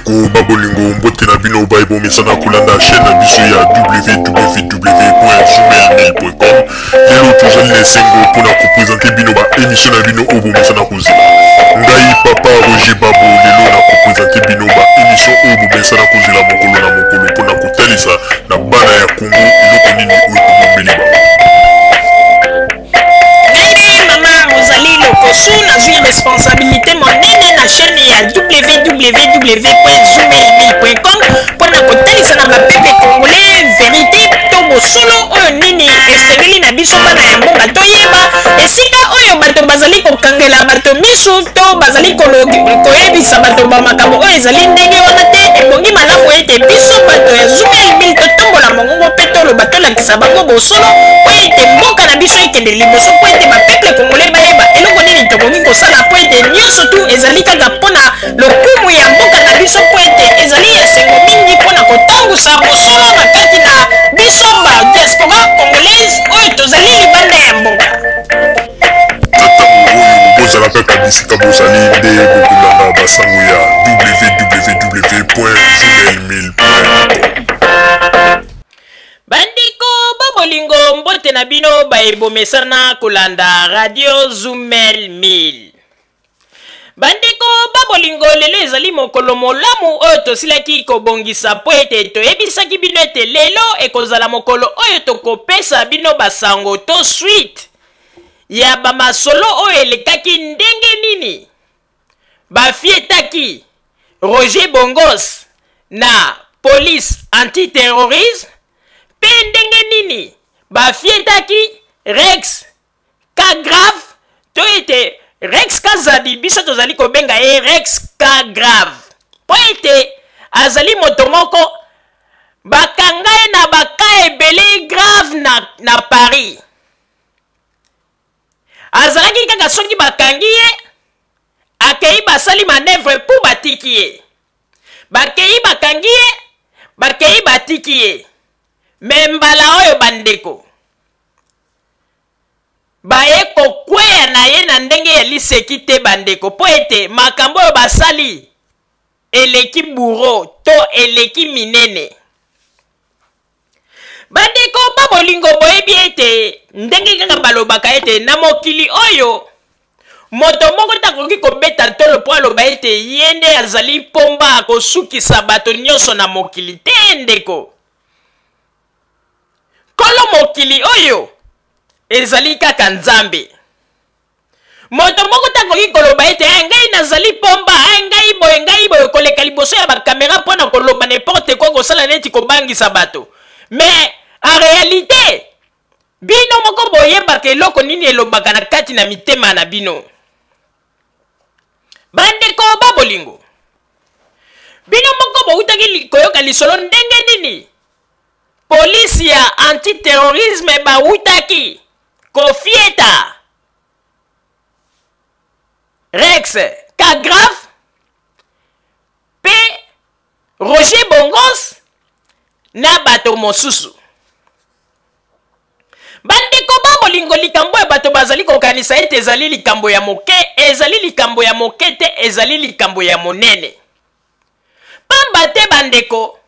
Bandeko ba bolingo, mbote na bino baye bomesana kolanda chaîne na biso ya www.zoomailmail.com. Lelo tozali na esengo mpona kopresente bino ba émission na bino oyo bomesana kozela. Ngai papa Roger Babo, lelo na kopresente bino ba émission oyo bomesana kozela mokolo na mokolo mpona kotalisa na bana ya Congo eloko nini oyo tobombeli bango. Ngai nde mama Rosalie Lokosu, nazwi responsabilité monene na chaîne ya www.zoomailmail.com mpo na kotalisa na bapeuple congolais verité to bosolo oyo nini esengeli na biso bana ya mboka toyeba esika oyo bato bazali kokangela bato miso to bazali koyebisa bato ba makambo oyo ezali ndenge wana te. Ebongi malamu ete biso bato ya Zoomailmail totombola mongongo mpe toloba, tolakisa bango bosolo mpo ete mboka na biso ekende liboso, mpo ete bapeuple congolais bayeba eloko nini tokoki kosala, mpo ete nyonso tu ezali kaka mpo na lokumu ya mboka na biso, mpo ete ezali esengo mingi mpo na kotangusa bosolo na kati na biso ba diaspora congolaise oyo tozali libanda ya mboka. Na ntango oyo bozala kaka bisika bozali nde bokolanda basango ya www.zoomailmail.com. Bandeko ba bolingo, mbote na bino baye bomesana kolanda radio Zumel 1000. Bandeko ba bolingo, lelo ezali mokolo molamu oyo tosilaki kobongisa mpo ete toyebisaki bino ete lelo ekozala mokolo oyo tokopesa bino basango to suite ya bamasolo oyo elekaki ndenge nini bafietaki Roger Bongos na police antiterrorisme mpe ndenge nini bafietaki Rex Ka grave to ete Rex Kazadi, biso tozali kobenga ye Rex Ka grave mpo ete azali moto moko bakanga ye na baka ebele grave na Paris. Azalaki kaka soki bakangi ye akei basali manevre mpo batiki ye, bakei bakangi ye, bakei batiki ye. Me mbala oyo bandeko baye kokweya na ye na ndenge ya liseki te bandeko, mpo ete makambo oyo basali eleki buro to eleki minene. Bandeko ba bolingo, boyebi ete ndenge kaka balobaka ete na mokili oyo moto moko te akoki kobeta ntolo mpo aloba ete ye nde azali mpomba akosukisa bato nyonso na mokili te. Ndeko, nkolo mokili oyo ezali kaka Nzambe. Moto moko te akoki koloba ete eh, ngai nazali pomba, eh, ngai boye, ngai boye, koleka liboso ya bakamera mpo na koloba n'importe quoi, kosala neti kobangisa bato. Mais en réalité bino moko boyebaka eloko nini elobaka na kati na mitema na bino. Bandeko ba bolingo, bino moko boutaki koyoka lisolo ndenge nini polisi ya antiterrorisme bawutaki kofieta Rex Kagraf mpe Roger Bongos na bato mosusu. Bandeko ba bolingo, likambo oyo bato bazali kokanisa ete ezali likambo ya moke, ezali likambo ya moke te, ezali likambo ya monene. Pamba te bandeko,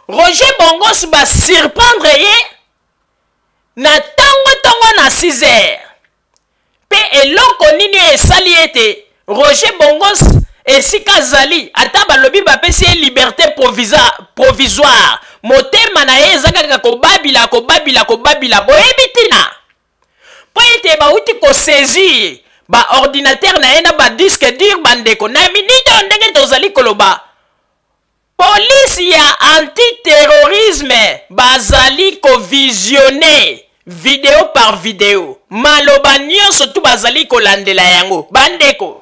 Roger Bongos ba surprendre ye na tongo tongo na 6 heures. Pe eloko nini oyo esali ete Roger Bongos esika azali, ata balobi bapesi ye liberte provisoire, motema na ye eza kaka kobabila, kobabila, kobabila. Boyebi ntina? Mpo ete bauti kosaisir ba ordinateur na ye na ba disque dur. Bandeko, na minute oyo ndenge tozali koloba, polisi ya antiterrorisme bazali kovisionne video par video, maloba nyonso tu bazali kolandela yango. Bandeko,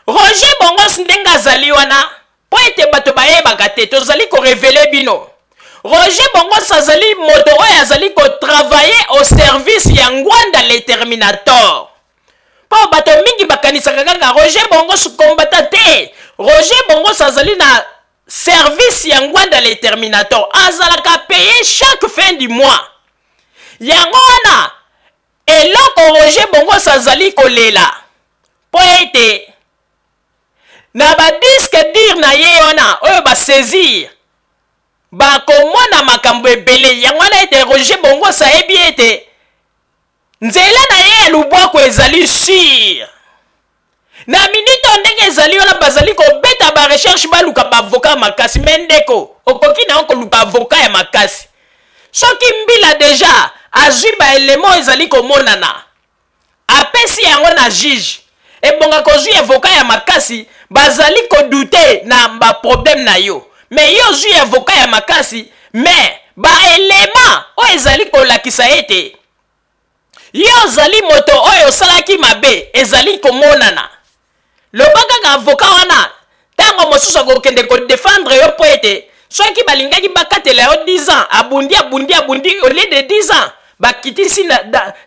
Roger Bongos ndenge azali wana, mpo ete bato bayebaka te, tozali korevele bino, Roger Bongos azali moto oyo azali kotravaille au service ya Ngwanda le Terminator. Mpo bato mingi bakanisaka kaka Roger Bongos combattant te. Roger Bongos azali na service ya Ngwanda le Terminator, azalaka paye chaque fin du mois. Yango wana eloko Roger Bongos azali kolela mpo ete na ba disque dur na ye wana oyo basaisir, bakomona makambo ebele. Yango wana ete Roger Bongos ayebi ete nzela na ye ya lubwaku ezali sure. Na minute oyo ndenge ezali wana, bazali kobeta barecherche, baluka baavocat ya makasi. Me ndeko, okoki na yo koluka avocat ya makasi soki mbila deja azwi baelema oyo ezali komonana, apesi yango na juge, ebonga kozwi avocat ya makasi. Bazali kodouter na baproblème na yo, me yo ozwi avocat ya makasi, me baelema oyo ezali kolakisa ete yo ozali moto oyo osalaki mabe ezali komonana. Loba kaka avocat wana, ntango mosusu akokende kodéfendre yo, mpo ete soki balingaki bakatela yo 10 ans, abundi, abundi, abundi, au lieu de 10 ans bakitisi,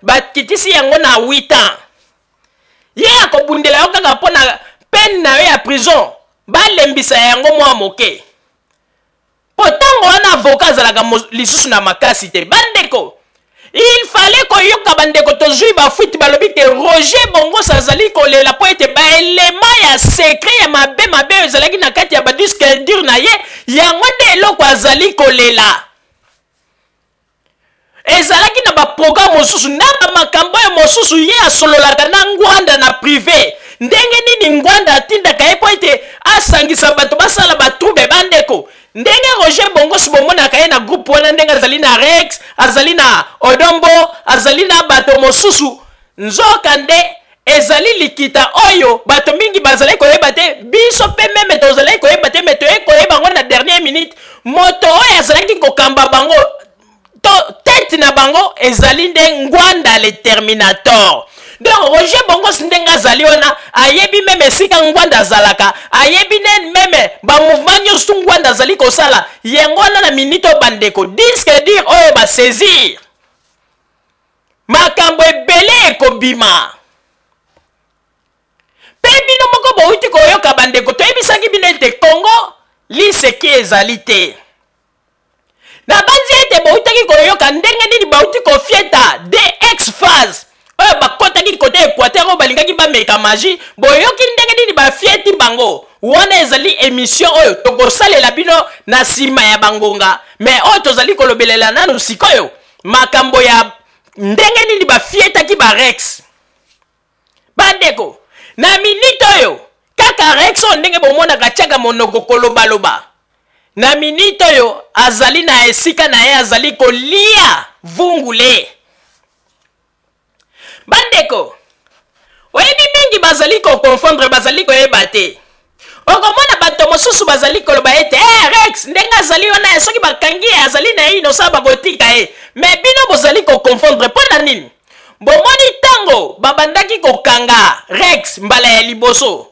bakitisi yango na 8 ans. Ye akobundela yo kaka mpo na peine na yo ya prison balembisa yango mwa moke, mpo ntango wana avocat azalaka lisusu na makasi te. Bandeko, il fallait koyoka. Bandeko, tozwi bafuite, balobi ke Roger Bongos azali kolela mpo ete baelema ya secret ya mabe mabe oyo ezalaki na kati ya badisque dur na ye, yango nde eloko azali kolela. Ezalaki na baprogramme mosusu na bamakambo oyo mosusu ye asololaka na Ngwanda na privé, ndenge nini Ngwanda atindaka ye mpo ete asangisa bato basala batrouble. Bandeko, ndenge Roger Bongos bomonaka ye na groupe wana, ndenge azali na Rex, azali na Odombo, azali na bato mosusu, nzoka nde ezali likita oyo bato mingi bazali koyeba te. Biso mpe même tozalaki koyeba te, me toye koyeba yango na dernière minute. Moto oyo azalaki kokamba bango to tete na bango ezali nde Ngwanda le Terminator. Donc Roger Bongos, ndenge azali wana, ayebi même esika Ngwanda azalaka, ayebi nde même bamouvement nyonso Ngwanda azali kosala. Yango wana na minute oyo, bandeko, disque dur oyo basaisir, makambo ebele ekobima. Mpe bino moko bowuti koyoka, bandeko, toyebisaki bino ete Kongo liseki ezali te. Nabanzi ete bowutaki koyoka ndenge nini bauti kofieta dx phase oyo bakɔtaki kote Équateur, oyo balingaki bameka magie. Boyoki ndenge nini bafieti bango wana. Ezali émission oyo tokosalela bino na nsima ya bangonga, me oyo tozali kolobelela nanu sikoyo makambo ya ndenge nini bafietaki barex. Bandeko, na minute oyo kaka Rex oyo ndenge bomonaka tiaka monoko kolobaloba, na minute oyo azali na esika na ye, azali kolia vungule. Bandeko, oyebi mingi bazali koconfondre, bazali koyeba te. Okomona bato mosusu bazali koloba ete hey, Rex ndenge azali wana, soki bakangi ye, azali na ye innocent, bakotika ye. Me bino bozali koconfondre. Mpo na nini? Bomoni, ntango babandaki kokanga Rex mbala ya liboso,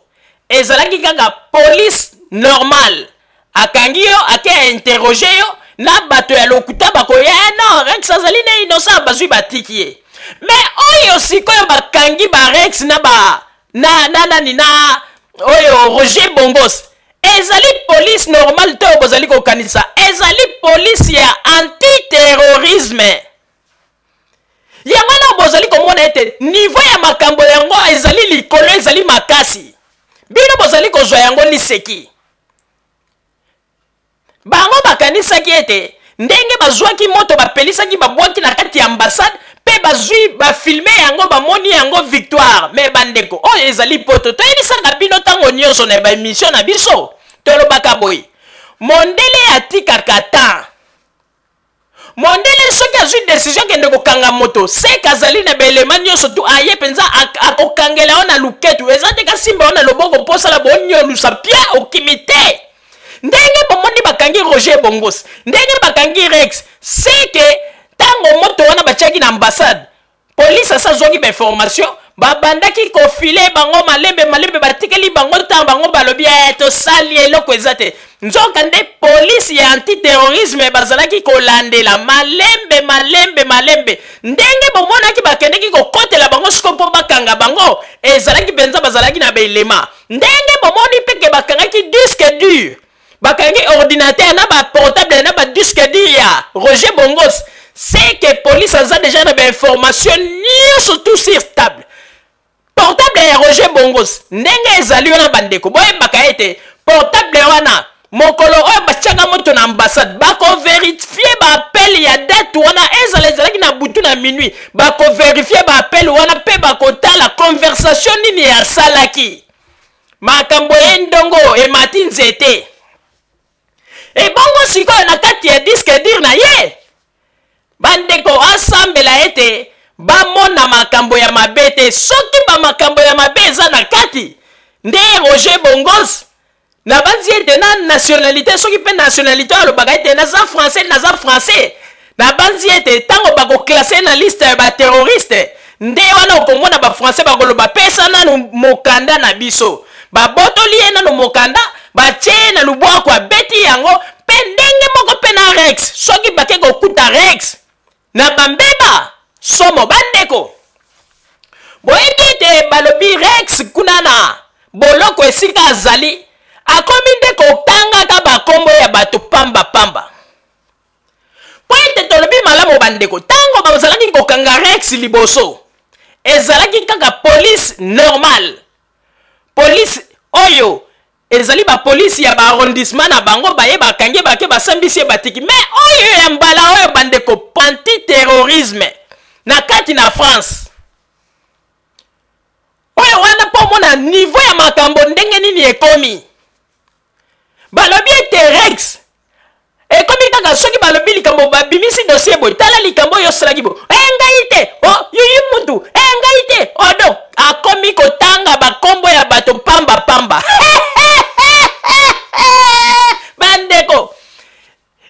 ezalaki kaka police normale akangi yo, ake interroger yo na bato ya lokuta, bakoya eh, non, Rex azali ne innocent, bazwi batiki ye. Me oyo sikoyo bakangi ba Rex na ba na na nani na oyo Roger Bongos, ezali police normale te oyo bozali kokanisa, ezali police ya antiterrorisme. Yango wana bozali komona ete niveau ya makambo yango ezali likolo, ezali makasi. Bino bozali kozwa yango liseki. Bango bakanisaki ete ndenge bazwaki moto, bapelisaki, babwaki na kati ya ambassade mpe bazwi bafilmer yango, bamoni yango victoire. Me bandeko, oyo ezali poto. Toyebisaka bino ntango nyonso na baémission na biso, tolobaka boye: mondele atikaka temps. Mondele soki azwi décision kende kokanga moto, seke azali na baelema nyonso tu, aye mpenza akokangela yo na luketu. Eza te kasimba yo na loboko mpo osala bonyolusa pia okimi te. Ndenge bomoni bakangi Roger Bongos, ndenge bakangi Rex, seke ntango moto wana batiaki na ambassade, polise asa azwaki bainformation, babandaki kofiler bango malembe malembe, batikeli bango ntango, bango balobi eh, tosali eloko eza te. Nzoka nde polise ya antiterrorisme bazalaki kolandela malembe malembe malembe. Ndenge bomonaki bakendeki kokotela bango siko mpo bakanga bango, ezalaki mpenza bazalaki na baelema. Ndenge bomoni mpe ke bakangaki disque dur, bakangi ordinateur na baportable na badisque dur ya Roger Bongos, c'est que police aza déjà na bainformation nyonso tout sur table. Portable ya Roger Bongos ndenge ezali wana bandeko, boyebaka ete portable wana mokolo oyo batiaka moto na ambassade, bakoverifie baappel ya date wana, ezala ezalaki na butu na minuit, bakoverifie baappel wana mpe bakotala conversation nini asalaki. Makambo ye ndongo emati nzete. Ebongo sikoyo na kati ya disque dur na ye, bandeko, asambela ete bamona makambo ya mabe te. Soki bamakambo ya mabe eza na kati nde Roger Bongos, nabanzi ete na nationalité, soki mpe nationalité alobaka ete naza français, naza français, nabanzi ete ntango bakoclasser na liste ya baterroriste, nde wana okomona bafrançais bakoloba: "Pesa nanu mokanda na biso." Babotoli ye nanu mokanda, batie ye na lubwaku, abeti yango mpe ndenge moko mpe na Rex. Soki bake kokuta Rex na bambeba somo, bandeko, boyebi ete balobi Rex kuna na boloko esika azali, akomi nde kotangaka bakombo ya bato pamba-pamba. Mpo ete tolobi malamu, bandeko, ntango bazalaki kokanga Rex liboso, ezalaki kaka police normale, police oyo ezali bapolisi ya baarrondissement na bango. Baye bakangi, bake basambisi ye, batiki. Mais oyo ya mbala oyo, bandeko, antiterrorisme na kati na France oyo wana, mpo omona niveau ya makambo ndenge nini ekomi. Balobi ete Rex ekomi kaka soki balobi likambo, babimisi dossier boye: "Tala likambo oyo osalaki boye." "E, ngai te, o yuyu mutu, e ngai te." Odo akomi kotanga bakombo ya bato pamba pamba. Bandeko,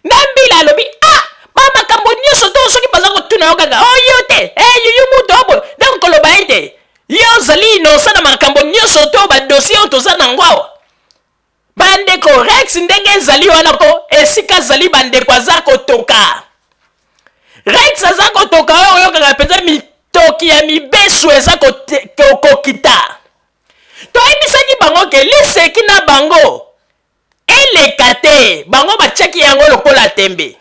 na mbila alobi: "Ah, bamakambo nyonso to soki baza kotuna yo kaka oyo te, e yuyu mutu oboye." Donc koloba ete yo ozali innocent na makambo nyonso to badossier oyo toza nango awa. Bandeko, Rex ndenge ezali wana, ko esika azali, bandeko, aza kotoka. Rex aza kotoka. Oyo oyokaka mpenza mitoki ya mibesu eza kokita. Toyebisaki bango ke liseki na bango eleka te, bango batiaki yango lokola tembe.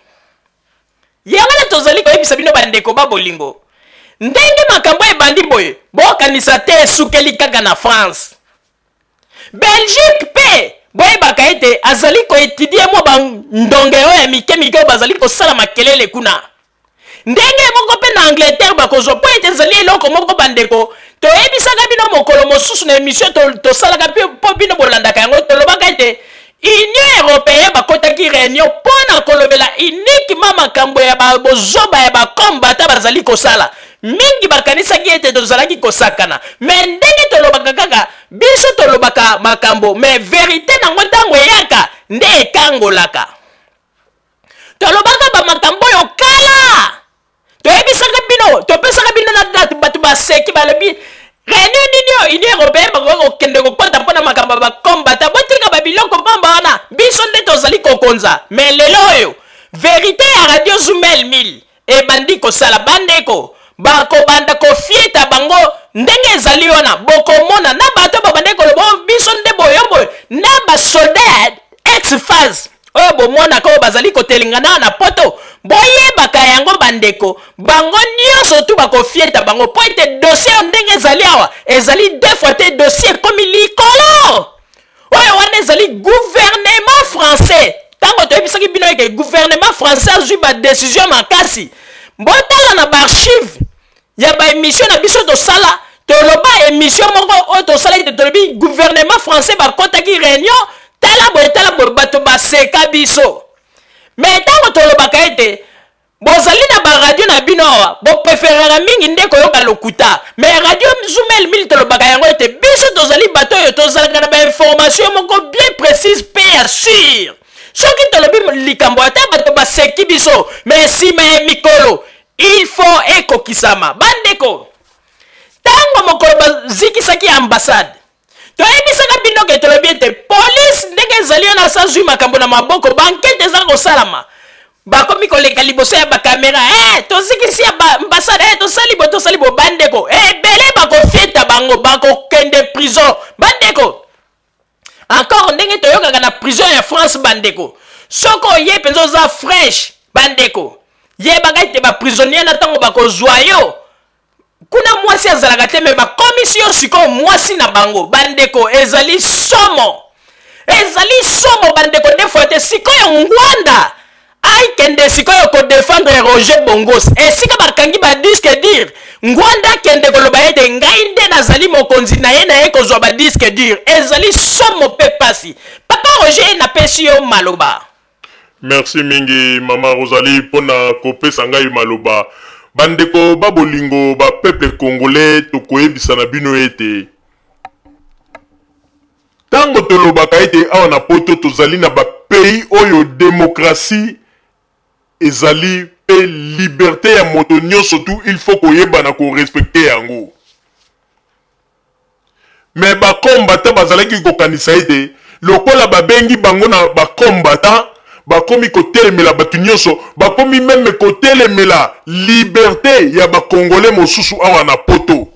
Yango wana tozali koyebisa bino, bandeko ba bolingo, ndenge makambo ebandi boye, bokanisa te esukeli kaka na France. Belgique mpe, boyebaka ete azali koétudier mwa bandonge oyo ya mike mike oyo bazali kosala makelele kuna. Ndenge moko mpe na Angleterre bakozwa, mpo ete ezali eloko moko. Bandeko, toyebisaka bino mokolo mosusu na émission tosalaka mpo bino bolandaka yango, tolobaka ete Union européenne bakotaki réunion mpo na kolobela uniquement makambo ya bozoba ya bakombata bazali kosala. Mingi bakanisaki ete tozalaki kosakana, mais ndenge tolobaka kaka, biso tolobaka makambo, mais vérité nango ntango eyaka nde ekangolaka. Tolobaka bamakambo oyo kala, toyebisaka bino, topesaka bino na date. Bato baseki, balobi: "Réunion nini oyo Union européenne bakoki kokende kokɔta mpona makambo ya bakombata? Botika babiloko pamba wana, biso nde tozali kokonza." Mais lelo oyo vérité ya Radio Zumel 1000 ebandi kosala. Bandeko, bakobanda kofieta bango ndenge ezali wana. Bokomona na bato babandi koloba: "Oh, biso nde boyo boye." Na basoldat ya ex-FAZ oyo bomonaka, oyo bazali kotelengana na Poto, boyebaka yango, bandeko, bango nyonso tu bakofieta bango, mpo ete dossier oyo ndenge ezali awa ezali deux fois te. Dossier ekomi likolo. Oyo wana ezali gouvernement français. Ntango toyebisaki bino eke gouvernement français azwi badécision makasi, botala na baarchive ya baémission na biso tosala. Toloba émission moko oyo tosala ete tolobi gouvernement français bakɔtaki réunion, tala boye, tala boye, bato baseka biso. Mais ntango tolobaka ete bozali na baradio na bino awa, bopréféraka mingi nde koyoka lokuta. Mais Radio Zumel 1000, tolobaka yango ete biso tozali bato oyo tozalaka na bainformation moko bien précise mpe ya sûr. Soki tolobi likambo, ata bato baseki biso, mais nsima ya mikolo il faut ekokisama. Bandeko, ntango mokolo bazikisaki ambassade, toyebisaka bino ke tolobi ete polise ndenge ezali wana asazwi makambo na maboko, baenquête eza kosalama. Bakomi koleka liboso ya bacaméra: "Tozikisi ya ambassade, tosali bo, tosali bo." Bandeko, ebele bakofieta bango, bakokende prison. Bandeko, encore ndenge toyokaka na prison ya France, bandeko, soki oye mpenza oza fraîche, bandeko, yebaka ete baprisonnier na ntango bakozwa yo. Kuna mwasi azalaka te, me bakomisi yo sikoyo mwasi na bango. Bandeko, ezali somo, ezali somo bandeko. Defwa te sikoyo Ngwanda akende sikoyo kodefendre Roger Bongos esika bakangi badiske dur. Ngwanda akende koloba ete ngai nde nazali mokonzi na ye, na ye kozwa badiske dur. Ezali somo mpe pasi. Papa Roger, napesi yo maloba. Merci mingi mama Rosalie mpona kopesa ngai maloba. Bandeko ba bolingo ba peuple congolais, tokoyebisa na bino ete ntango tolobaka ete awa na poto tozali na ba pays oyo demokratie ezali mpe liberté ya moto nyonso tu, il faut koyeba na korespecte yango. Me bakombata bazalaki kokanisa ete lokola babengi bango na bakombata, bakomi kotelemela bato nyonso, bakomi meme kotelemela liberté ya bakongole mosusu awa na poto.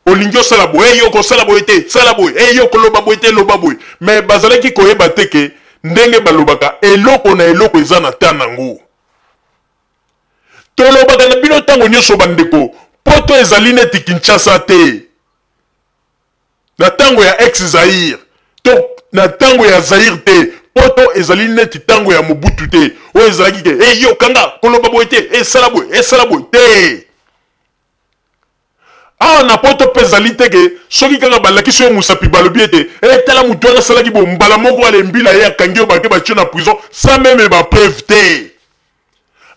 Olingi osala boye, hey, yo kosala boye te, sala boye, hey, yo koloba boye te, loba boye. Me bazalaki koyeba te ke ndenge balobaka eloko na eloko eza na ta nango. Tolobaka na bino ntango nyonso bandeko, poto ezali neti Kinshasa te na ntango ya ex Zaire to na ntango ya Zaire te. Poto ezali neti ntango ya Mobutu te oyo ezalaki ke hey, yo kanga koloba boye te, hey, sala boye, hey, sala boye te. Awa na poto mpe ezali te ke soki kaka balakisi yo mosapi, balobi ete e tala motu wana asalaki bo, mbala moko alembila ye, akangi yo, bake batie na prison sans meme bapreuve te.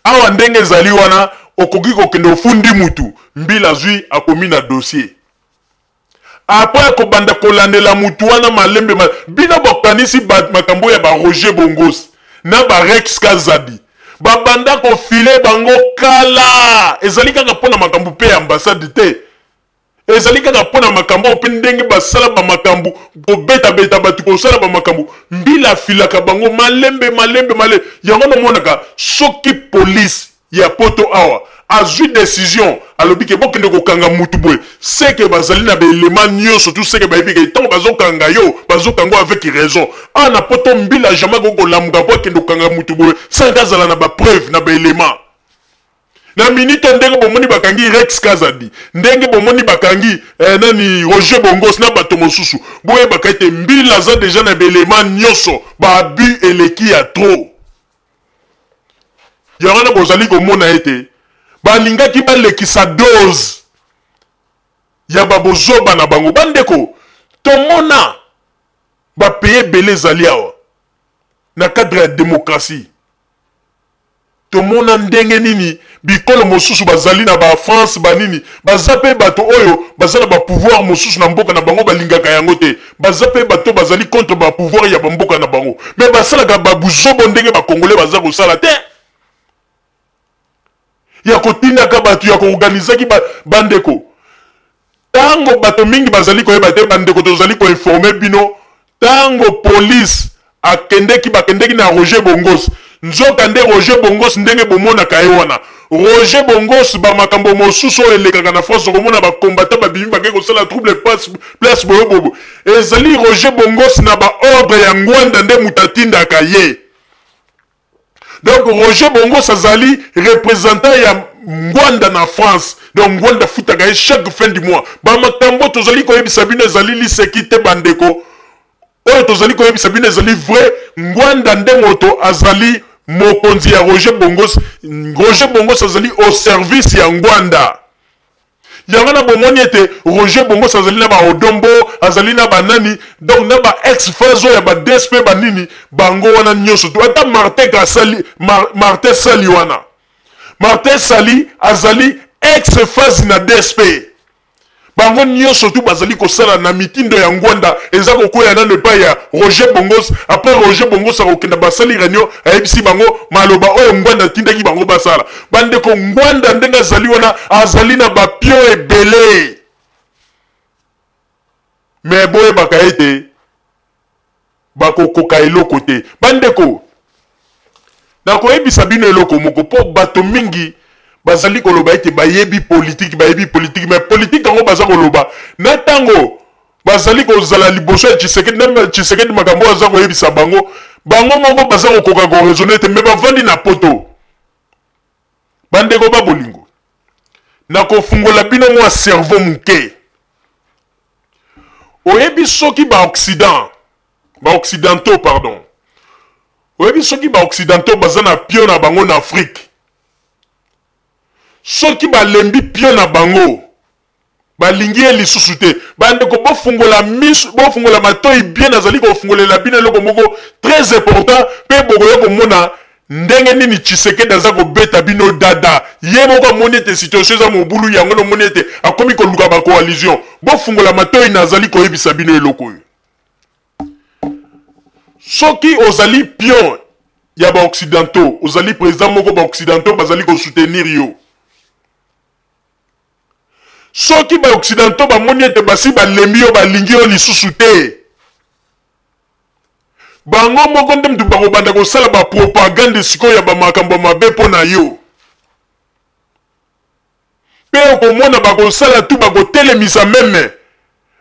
Awa ndenge ezali wana, okoki kokende ofundi mutu, mbila azwi akomi na dossier, apres akobanda kolandela mutu wana malembe ma... Bino bokanisi makambo ya ba Roger Bongos na ba Rex Kazadi babanda kofile bango kala, ezali kaka mpo na makambo mpe ya ambassade te, ezali kaka mpo na makambo oyo mpe ndenge basala bamakambo kobetabeta bato, kosala bamakambo, mbila afilaka bango malembe malembe malembe. Yango namonaka soki polise ya poto awa azwi decision, alobi ke bokende kokanga mutu boye, seke bazali na baelema nyonso tu, seke bayebi ke ntango bazokanga yo, bazokanga avec raison. Awa na poto mbila jamais akoki kolamuka po akende kokanga mutu boye sans azala na bapreuve, na baelema. Na minute ndenge bomoni bakangi Rex Kazadi, ndenge bomoni bakangi nani Roger Bongos na bato mosusu, boyebaka ete mbila aza deja na belema nyonso, babu eleki ya trop. Yango wana bozali komona ete balingaki balekisa dose ya babozoba na bango. Bandeko, tomona bapays ebele ezali awa na cadre ya demokratie, tomona ndenge nini bikolo mosusu bazali na ba France banini, baza mpe bato oyo baza na bapouvoir mosusu na mboka na bango, balingaka yango te, baza mpe bato bazali contre bapouvoir ya bamboka na bango, me basalaka babuzobo ndenge bakongole baza kosala te, ya kotindaka bato, ya koorganizaki bandeko. Ntango bato mingi bazali koyeba te, bandeko, tozali koinforme bino, ntango police akendeki, bakendeki na Roger Bongos, nzoka nde Roger Bongos ndenge bomonaka ye wana, Roger Bongos, bamakambo mosusu oyo elekaka na France, okomona bakombata babimi bakei kosala trouble place boyo bobo, ezali Roger Bongos na baordre ya Ngwanda nde moto atindaka ye. Donc Roger Bongos azali représentant ya Ngwanda na France. Donc Ngwanda futaka ye chaque fin du mois. Bamakambo tozali koyebisa bino ezali liseki te bandeko. Oyo tozali koyebisa bino ezali vrai. Ngwanda nde moto azali mokonzi ya Roger Bongos. Roger Bongos azali au service ya Ngwanda. Yango na bomoni ete Roger Bongos azali na ba Odombo, azali na ba nani, donc na ba ex phase ya ba DSP banini, bango wana nyonso to ata Martin Kasali, Martin Sali wana. Martin Sali azali ex phase na DSP. Bango nyonso tu bazali kosala na mitindo ya Ngwanda, eza kokwea nano epai ya Roger Bongos. Après Roger Bongos akokenda, basali réunion, ayebisi bango maloba oyo Ngwanda atindaki bango basala. Bandeko, Ngwanda ndenge azali wana azali na bapio ebele, me boyebaka ete bakokoka eloko te. Bandeko, nakoyebisa bino eloko moko, mpo bato mingi bazali koloba ete bayebi politiki, bayebi politiki, me politiki yango baza koloba na ntango bazali kozala liboso ya Tshisekedi, na Tshisekedi makambo oyo aza koyebisa bango, bango moko baza kokoka koraisonne te, me bavandi na poto. Bandeko ba bolingo, Nakofungola bino mwa cerveau moke. Oyebi soki ba Occident, ba Occidentaux pardon, oyebi soki ba Occidentaux baza na pion na bango na Afrique, soki balembi pion na bango, balingi ye lisusu te. Bandeko, bofungola miso, bofungola matoi bien, nazali kofungolela bino eloko moko très important, mpe bokoya komona ndenge nini Tshisekedi aza kobeta bino dada. Ye moko amoni ete situation eza mobulu, yango nomoni ete akomi koluka ba coalition. Bofungola matoi, nazali koyebisa bino eloko oyo. Soki ozali pion ya ba occidentaux, ozali president moko ba occidentaux bazali ko soutenir yo, soki ba occidentaux bamoni ete basi balembi yo, balingi yo lisusu te, bango moko nde mutu bakobanda kosala ba propagande sikoyo ya bamakambo ya mabe mpo na yo. Mpe okomona bakosala tu, bakotelemisa meme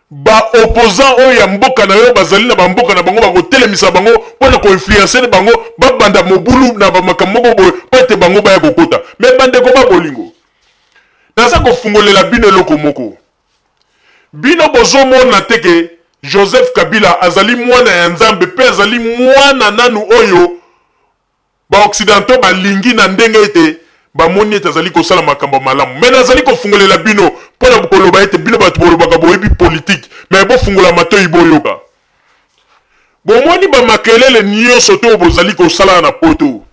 ba opposants oyo ya mboka na yo bazali na bamboka na bango, bakotelemisa bango mpo na koinfluencer bango babanda mobulu na bamakambo moko boye mpo ete bango baya kokota. Me bandeko ba bolingo, naza kofungolela bino eloko moko. Bino bozomona te ke Joseph Kabila azali mwana ya Nzambe mpe azali mwana nanu oyo ba occidentaux balingi na ndenge ete bamoni ete azali kosala makambo malamu. Me nazali kofungolela bino mpo na koloba ete bino bato bolobaka boyebi politike, me bofungola matoi boyoka. Bomoni ba makelele nyonso to bozali kosala na poto,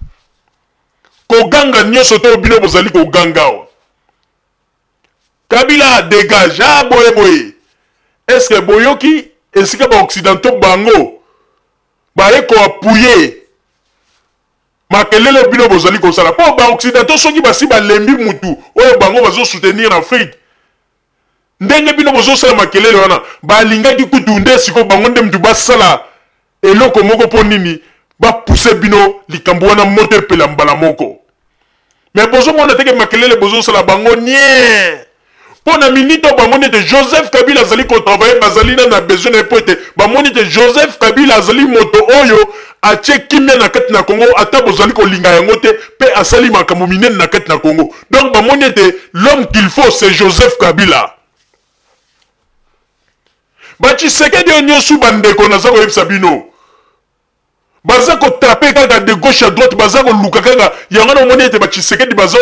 koganga nyonso to bino bozali koganga awa, Kabila dégage, ah boye boye. Est-ce que boyoki esika ba occidentaux bango baye ko appuyer makelele bino bozali kosala? Mpo ba occidentaux soki basi balembi mutu oyo bango bazo soutenir na Afrique, ndenge bino bozosala makelele wana, balingaki kutu nde sikoyo bango nde mutu basala eloko moko mpo nini bapuse bino likambo wana moto epela mbala moko. Me bozomona teke makelele bozosala bango nie mpo na minute oyo bamoni ete Joseph Kabila azali kotravaille, bazali na besoin na ye mpo ete bamoni ete Joseph Kabila azali moto oyo atie kimia na kati na Congo, ata bozali kolinga yango te, mpe asali makambo minene na kati na Congo. Donc bamoni ete l'homme qu'il faut, c'est Joseph Kabila. Ba Tshisekedi oyo nyonso, bandeko, naza koyebisa bino, baza kotape kaka de gauche à droite, baza koluka kaka yango. Na omoni ete ba Tshisekedi baza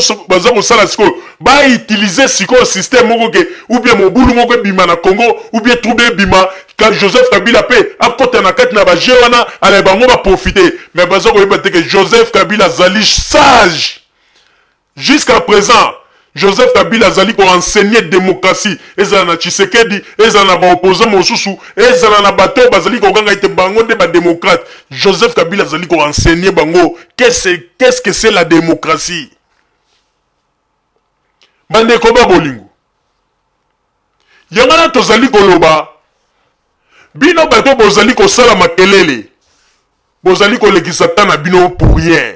kosala sikoyo, bautilize sikoyo système moko ke ou bien mobulu moko ebima na Congo, ou bien trouble ebima, ka Joseph Kabila mpe akota na kati na baje wana, ala bango baprofite. Mais baza koyeba te ke Joseph Kabila azali sage. Jusqu'à présent, Joseph Kabila azali ko enseigner démocratie, ezala na Tshisekedi, ezala na ba opposants mosusu, ezala na bato oyo bazali koganga ete bango nde ba démocrates. Joseph Kabila azali ko enseigner bango qu'est-ce que c'est la démocratie. Bandeko ba bolingo, yango wana tozali koloba, bino bato bozali kosala makelele, bozali kolekisa temps na bino pour rien.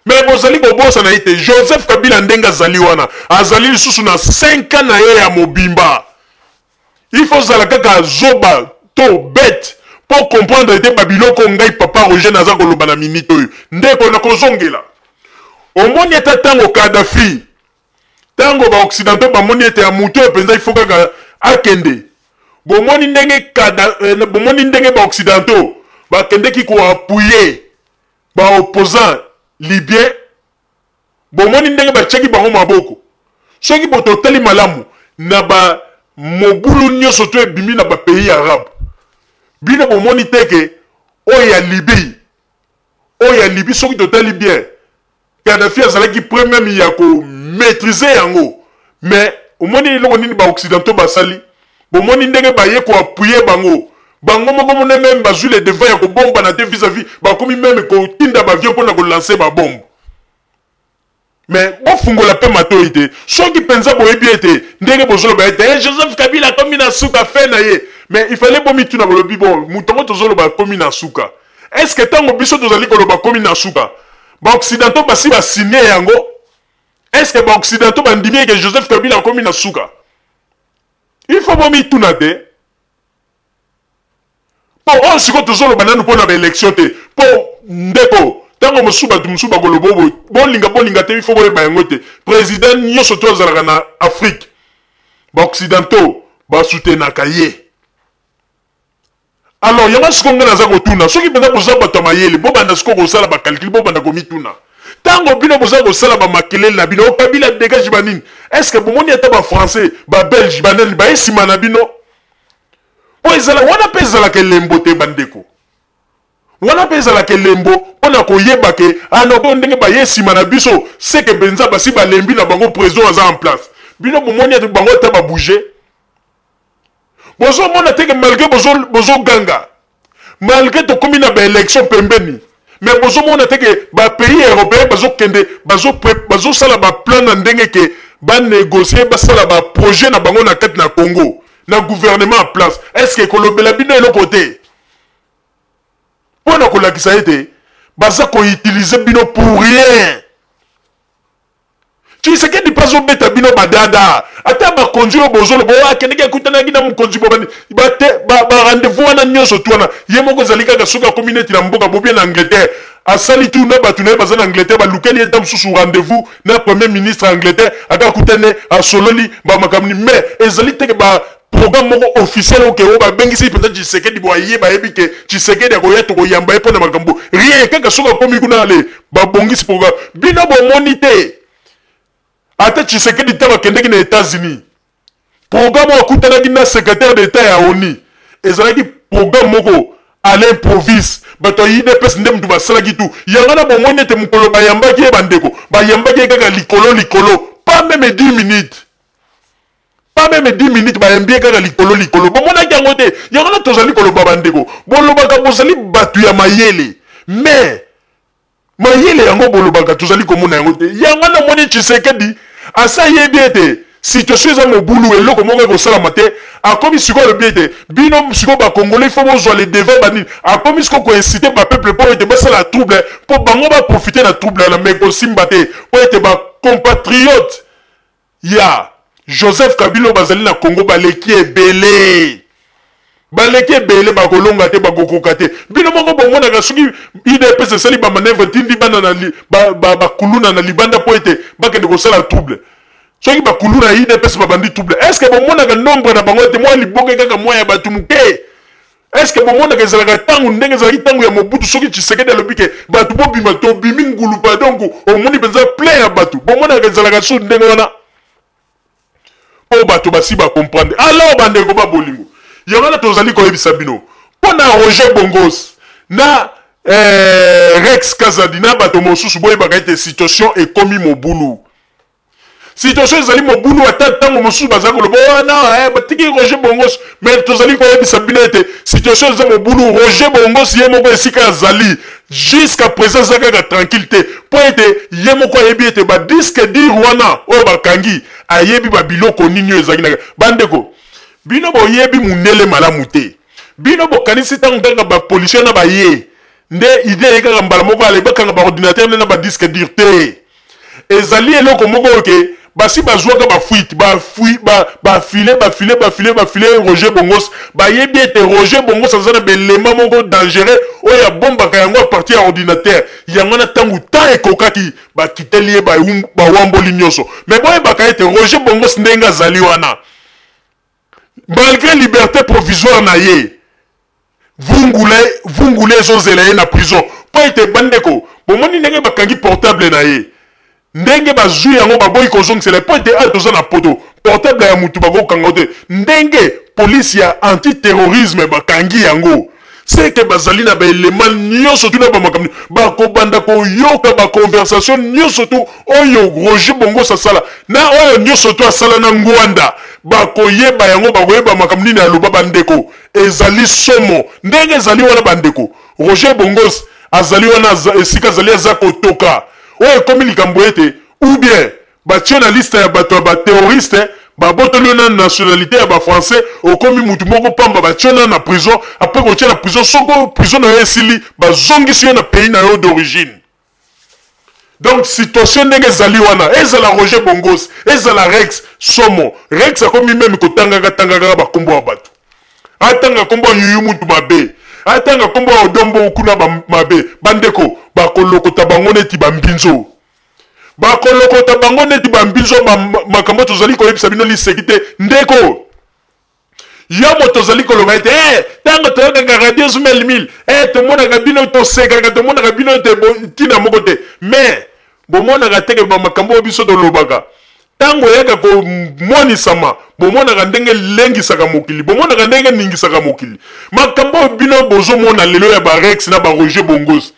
Mais bozali kobosana ete Joseph Kabila ndenge azali wana, azali lisusu na 5 ans na ye ya mobimba. Il faut zala kaka zoba to bête po comprendre ete ba biloko ngai papa Roger naza koloba na minute oyo. Ndeko, nakozongela. Omoni ata tango Kadhafi, tango ba occidentaux bamoni ete ya moto oyo mpenza il faut kaka akende, bomoni ndenge kada, bomoni ndenge ba occidentaux bakendeki ko appuyer ba opposants libyen, bomoni ndenge batiaki bango maboko. Soki bototali malamu na ba mobulu nyonso to ebimi na ba pays arabe, bino bomoni te ke oyo ya Libye, oyo ya Libye soki totali bien, Kadhafi azalaki près même ya ko maîtriser yango. Mais omoni eloko nini ba occidentaux basali? Bomoni ndenge baye ko appuyer bango, bango moko mone même bazwi le devant ya kobombana te vis-à-vis, bakomi même kotinda ba avion mpona kolancer ba bombe. Mais bofungola mpe matoi te, soki mpenza boyebi ete ndenge bozoloba ete hey, Joseph Kabila akomi na suka fe na ye, mais il fallait bomituna, bolobi bon, moto yango tozoloba akomi na suka, est ce que ntango biso tozali koloba akomi na suka, ba occidentaux basi basigne yango? Est ce que ba occidentaux bandimi eke Joseph Kabila akomi na suka? Il faut bomituna te. Po oyo sikoyo tozoloba nanu mpo na ba élection te, mpo ndeko, ntango mosusu bato mosusu bakoloba oyo. Bolinga bolinga te, il faut boyeba yango te. Président nyonso to azalaka na Afrique, ba occidentaux basoutenaka ye. Alors yango sikoyo ngai naza kotuna, soki mpenza boza bato ya mayele, bobanda sikoyo kosala bacalcul, bobanda komituna. Ntango bino boza kosala bamakelele na bino, oh, Kabila dégage banini, est ce que bomoni ata bafrançais, babelge, banani baye nsima na bino? Mpo ezala wana mpe ezalaka elembo te bandeko. Wana mpe ezalaka elembo mpo na koyeba ke ano ah ndenge baye nsima na biso, seke mpenza basi balembi na bango, président aza en place. Bino bomoni ete bango ata babouge? Bozomona te ke malgré bozoganga, malgré tokomi na baélection pembeni, mais bozomona te ke bapays européen bazokende, bazosala baplan na ndenge ke banégocie, basala baprojet na bango na kati na Congo, na gouvernement en place. Est ce que ekolobela bino eloko te mpo na kolakisa ete baza koutilize bino pour rien? Tshisekedi mpe azobeta bino badada, ata bakonzi oyo bozoloba oyo akendeki akutanaki na mokonzi bobani barendez-vous wana nyonso tu wana, ye moko ezali kaka soki akomi neti na mboka bobie na Angleterre, asali tu na bato na ye baza na Angleterre, balukeli ye ta mosusu rendez-vous na premier ministre ya Angleterre, ata akutani asololi bamakambo ni, mais ezali teke ba programme moko officiel oke oyo babengisi mpenza Tshisekedi bo aye, bayebi ke Tshisekedi akoya, tokoyamba ye mpo na makambo rien, kaka soki akomi kuna ale babongisi programme. Bino bomoni te ata Tshisekedi ntango akendeki na États-Unis, programme oyo akutanaki na secrétaire d'État ya ONU ezalaki programme moko à l'improviste. Bato ya UDPS nde moto basalaki tu yango na bomoni ete mokolo bayambaki ye, bandeko, bayambaki ye kaka likolo likolo, pas même 10 minutes, pas même 10 minutes, bayambi ye kaka likolo likolo. Bomonaki yango te? Yango na tozali koloba, bandeko, bolobaka bozali bato ya mayele, mais mayele yango bolobaka tozali komona yango te. Yango namoni Tshisekedi asa ayebi ete situation eza mobulu, eloko moko ekosalama te. Akomi sikoyo alobi ete bino sikoyo bacongolais, faut bozwa le devant banini. Akomi sikoyo koincite bapeuple mpo ete basala trouble, mpo bango baprofite na trouble wana, mais kosimba te, mpo ete bacompatriote ya Joseph Kabila oyo bazali na Congo baleki ebele, baleki ebele, bakolonga te, bakokoka te. Bino moko bomonaka soki UDPS esali bamanœuvre, etindi bana na bakuluna na libanda mpo ete bakende kosala trouble, soki bakuluna ya UDPS babandi trouble, est ce que bomonaka nombre na bango ete mwa liboke kaka mwa ya bato moke? Est ce que bomonaka ezalaka ntango ndenge ezalaki ntango ya Mobutu, soki Tshisekedi alobi ke bato bobima, tobimi ngulupa, donc omoni mpenza plein ya bato? Bomonaka ezalaka su ndenge wana mpo bato basi bacomprendre. Alors bandeko ba bolingo, yango wana tozali koyebisa bino mpo na Roger Bongos na Rex Kazadi na bato mosusu, boyebaka ete situation ekomi mobulu, situation ezali mobulu. Ata ntango mosusu bazali koloba wana batiki Roger Bongos, mais tozali koyebisa bino ete situation eza mobulu. Roger Bongos ye moko esika azali jusqu'à présent aza kaka tranquille te, mpo ete ye moko ayebi ete badisque dur wana oyo bakangi, ayebi babiloko nini oyo ezalaki na. Bandeko, bino boyebi mundele malamu te. Bino bokanisi ntango kaka bapolicier na baye nde idée ye kaka mbala moko ale bakanga baordinateur nde na badisque dur te. Ezali eloko moko oyo ke basi bazwaka bafuite, bafile bafile bafile bafile Roger Bongos. Bayebi ete Roger Bongos aza na belema moko dangereux oyo abombaka yango a partir ya ordinateur. Yango wana ntango temps ekokaki, bakiteli ye, bawamboli nyonso. Mais boyebaka ete Roger Bongos ndenge azali wana, malgré liberté provisoire na ye, vungule vungule ezozela ye na prison, mpo ete bandeko bomoni ndenge bakangi portable na ye, ndenge bazwi yango, baboyi kozongisela, mpo ete awa toza na poto, portable ya mutu bakokanga te. Ndenge polisi ya antiterrorisme bakangi yango, seke bazali na baelema nyonso tu na bamakambo, bakobanda koyoka baconversation nyonso tu oyo Roger Bongos asala na oyo nyonso tu asala na Ngwanda. Bakoyeba yango, bakoyeba makambo nini aloba. Bandeko, ezali somo ndenge ezali wana. Bandeko, Roger Bongos azali wana esika azali, aza kotoka. Oyo ekomi likambo ete ou bien batie na liste ya bato ya baterroriste, babotoli yo na nationalité ya bafrançais, okomi mutu moko pamba, batie na na prison. Après kotia na prison, soko prison na yo esili, bazongisi yo na pays na yo d'origine. Donc situation ndenge ezali wana, ezala Roger Bongos, ezala Rex, somo. Rex akomi meme kotangaka tangaka bakombo ya bato, atanga kombo ya Yuyu mutu mabe, atanga kombo ya Odombo kuna mabe. Bandeko, bakolokota bango neti bambinzo. Bakolokota bango neti bambinzo. Makambo tozali koyebisa bino liseki te, ndeko. Yo moto ozali koloba ete ntango toyokaka radio Zumel 1000, tomonaka bino, tosekaka, tomonaka bino ete ntina moko te. Mais bomonaka teke bamakambo oyo biso tolobaka, ntango eyaka komonisama, bomonaka ndenge elengisaka mokili, bomonaka ndenge eningisaka mokili. Makambo oyo bino bozomona lelo ya barex na baroger Bongos,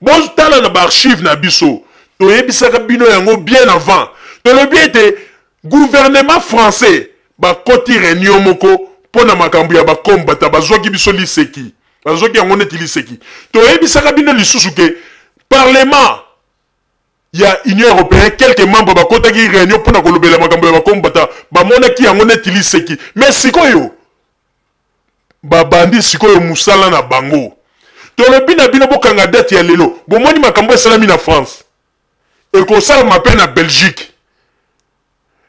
botala na baarchive na biso, toyebisaka bino yango bien avant. Tolobi ete gouvernement français bakoti réunion moko mpo na makambo ya bakombata, bazwaki biso liseki, bazwaki yango neti liseki. Toyebisaka bino lisusu ke parlement ya Union européenne, quelques membres bakotaki réunion mpona kolobela makambo ya bakombata, bamonaki yango neti liseki. Mais sikoyo babandi sikoyo mosala na bango. Tolobi na bino, bokanga date ya lelo. Bomoni makambo esalami na France, ekosalama mpe na Belgique,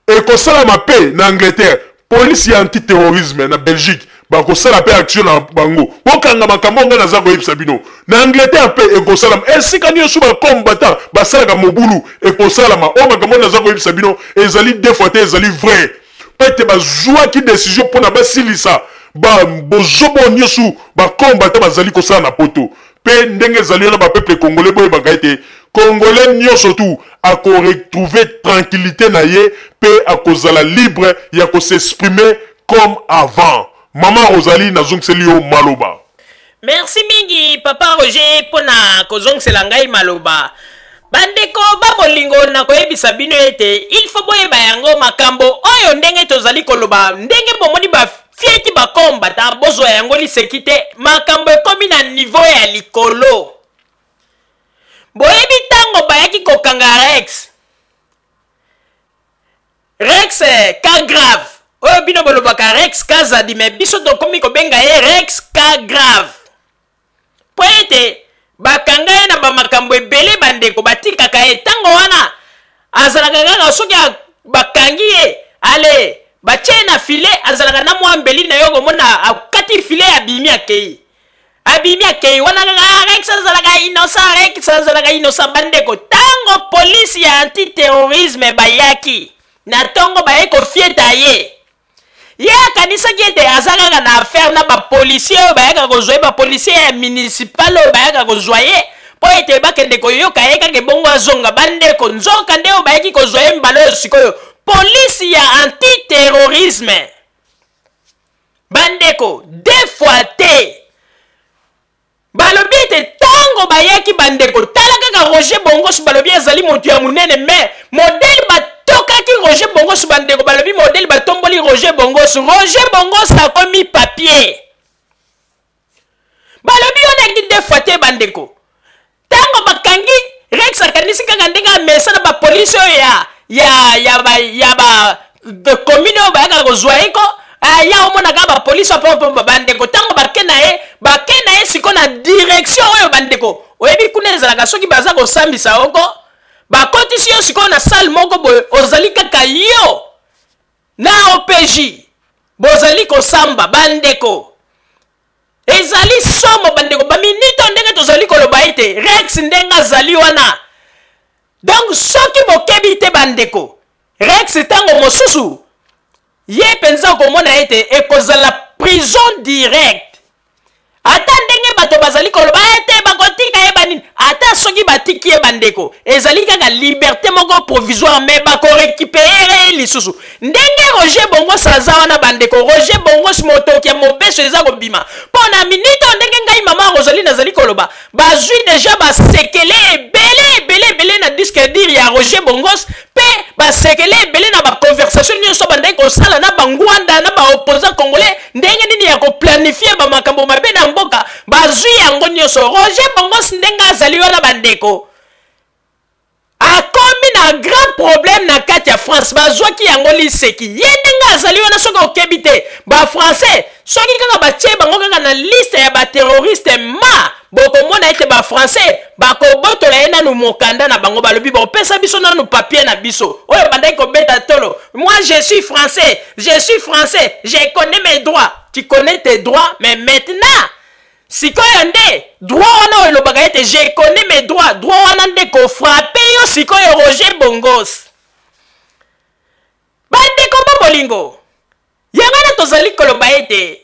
ekosalama mpe na Angleterre. Polisi ya antiterrorisme na Belgique bakosala mpe action na bango. Bokanga makambo ngai naza koyebisa bino. Na Angleterre mpe ekosalama. Esika nyonso bakombata basalaka mobulu, ekosalama. Oyo makambo naza koyebisa bino ezali deux fois te, ezali vrai, mpo ete bazwaki décision mpona basilisa bozobo nyonso bakombata bazali kosala na Poto. Mpe ndenge ezali wana, bapeuple congolais, boyebaka ete Congolais nyonso tu akoretrouve tranquillité na ye mpe akozala libre ya kos'exprimer comme avant. Mama Rosalie, nazongiseli yo maloba. Merci mingi, papa Roger, mpona kozongisela ngai maloba. Bandeko babolingo, nakoyebisa bino ete il faut boyeba yango, makambo oyo ndenge tozali koloba, ndenge bomoni bafieti bakombata, bozwa yango liseki te. Makambo ekomi na niveau ya likolo. Boyebi ntango bayaki kokanga Rex, Rex Cas Grave, oyo bino bolobaka Rex Kazadi, mais biso tokomi kobenga ye Rex Cas Grave, mpo ete bakanga ye na bamakambo ebele. Bandeko, batikaka ye ntango wana, azalaka kaka soki bakangi ye, ale batie ye na filet, azalaka na mwa mbeli na yo, komona akati filet, abimi, akei, abimi, akei wana kaka. Rex azalaka innocent, Rex azalaka innocent. Bandeko, ntango polisi ya antiterrorisme bayaki na ntongo, baye kofieta ye, ye akanisaki ete aza kaka na affaire na bapolisier oyo bayaka kozwa ye, bapolisier ya municipal oyo bayaka kozwa ye mpo ete bakende koyoka ye kaka, ebongo azonga. Bandeko, nzoka nde oyo bayaki kozwa ye mbala oyo sikoyo, polisi ya antiterrorisme. Bandeko, deux fois te. Balobi ete ntango bayaki, bandeko, tala kaka Roger Bongos, balobi azali moto ya monene, mais modèle batokaki Roger Bongos, bandeko, balobi modèle batomboli Roger Bongos, Roger Bongos akomi papier. Balobi wana deux fois te. Bandeko, ntango bakangi Rex, akanisi kaka ndenge amesa na bapolisi oyo ya ba commune oyo bayaka kozwa ye ko ya omonaka bapolisi apo. Bandeko, ntango bake na ye, bake na ye sikoyo na direction oyo, bandeko, oyebi kuna ezalaka soki baza kosambisa oko, bakotisi yo sikoyo na salle moko boye, ozali kaka yo na OPJ, bozali kosamba. Bandeko, ezali somo. Bandeko, baminute oyo ndenge tozali koloba ete Rex ndenge azali wana, donc soki bokebi te, bandeko, Rex ntango mosusu ye mpenza okomona ete ekozala prison direct. Ata ndenge bato bazali koloba ete bakotika ye banini, ata soki batiki ye, bandeko, ezali kaka liberté moko provisoire, mais bakorécupérer ye lisusu. Ndenge Roger Bongos aza wana, bandeko, Roger Bongos motoki ya mobeso eza kobima mpo na minute oyo. Ndenge ngai mama Rosalie nazali koloba, bazwi déjà basekele ebele ebele ebele na disque dur ya Roger Bongos, mpe basekele ebele na baconversation nyonso bandaki kosala na bangwanda na baopposant congolais, ndenge nini ya koplanifier bamakambo mabe na mboka. Bazwi yango nyonso. Roger Bongos ndenge azali wana, bandeko, akomi na grand problème na kati ya France. Bazwaki yango liseki. Ye ndenge azali wana, soki okebi te, bafrançais soki kaka batie bango kaka na liste ya baterroriste, ma bokomona ete bafrançais bakobotola ye nanu mokanda na bango. Balobi bopesa biso nanu papier na biso oyo bandaki kobeta tolo: "Moi, je suis français, je suis français, je connais mes droits." Tu connais tes droits, mais maintenant Sikoyo nde droit wana oyo elobaka ete je connais mes droits, droit wana nde kofrape yo sikoyo Roger Bongos. Bandeko ba bolingo, yango wana tozali koloba ete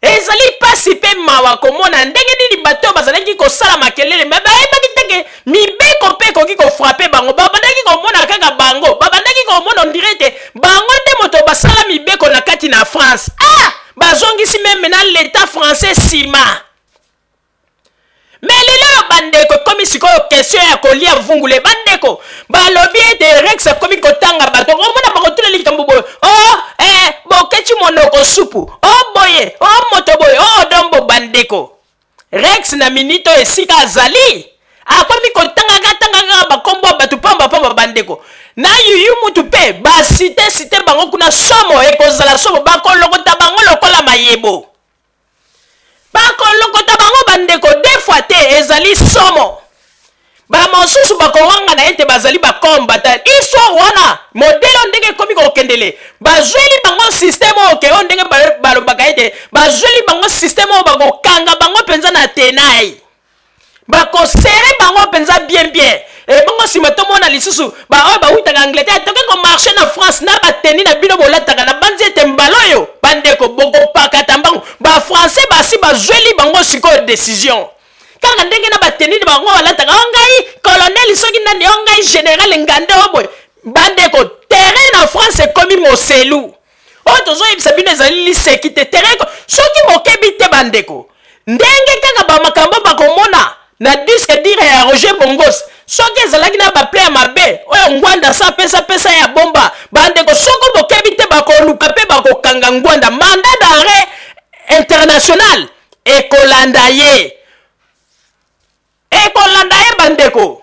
ezali mpasi mpe mawa komona ndenge nini bato oyo bazalaki kosala makelele me bayebaki te ke mibeko mpe ekoki kofrape bango. Babandaki komona kaka bango, babandaki komona ondire ete bango nde moto basala mibeko na kati na France. Ah! Bazongisi meme na l'etat français nsima. Me lelo oyo bandeko, ekomi sikoyo question ya kolia vungule. Bandeko balobi ete Rex akomi kotanga bato, okomona bakotuna likambo boye, o oh, eh, bokeci monoko supu, o oh, boye, o oh, moto boye, o oh, dombo. Bandeko, Rex na minute oyo esika azali akomi kotangaka tangaka kaka bakombo ya bato pamba pamba. Bandeko, na yuyu mutu mpe basite site bango kuna, somo ekozala somo, bakolokota bango lokola mayebo, bakolokota bango bandeko deux fois te, ezali somo. Bamosusu bakowangana ete bazali bakombata histoire wana, modele oyo ndenge ekomi kokendele, bazweli bango systeme oyo ke oyo ndenge balobaka ete bazweli bango systeme oyo bakokanga bango mpenza na tenai, bakosere bango mpenza bien bien. Ebongo nsima tomona lisusu baoyo bawutaka Angleterre, toke komarche na France na bateni na bino bolataka na banzi ete mbala oyo bandeko bokopakata mbangu. Bafrançais basi bazweli bango sikoyo decision kaka ndenge na bateni na bango balataka, o ngai colonel soki nani, o ngai général ngande o boye. Bandeko, terrain na France ekomi moselu. Oyo tozoyebisa bino ezali liseki te. Terrain, soki bokebi te bandeko, ndenge kaka bamakambo bakomona na disque dire ya Roger Bongos, soki ezalaki na baple ya mabe oyo Ngwanda sa pesa pesa ya bomba, bandeko, soko bokebi te, bakoluka mpe bakokanga Ngwanda, mandat d'arrêt international ekolanda ye, ekolanda ye bandeko,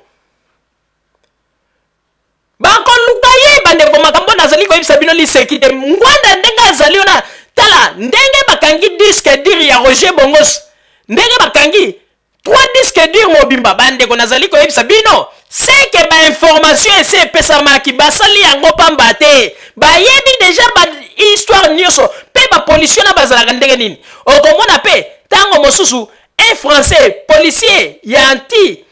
bakoluka ye bandeko. Makambo nazali koyebisa bino liseki te. Ngwanda ndenge azali wana, tala ndenge bakangi disque dur ya Roger Bongos, ndenge bakangi 3 disque dur mobimba. Bandeko, nazali koyebisa bino seke bainformation esi epesamaki, basali yango pamba te, bayebi deja ba histoire nyonso mpe bapolisier na bazalaka ndenge nini. Okomona mpe ntango mosusu un français policier ya anti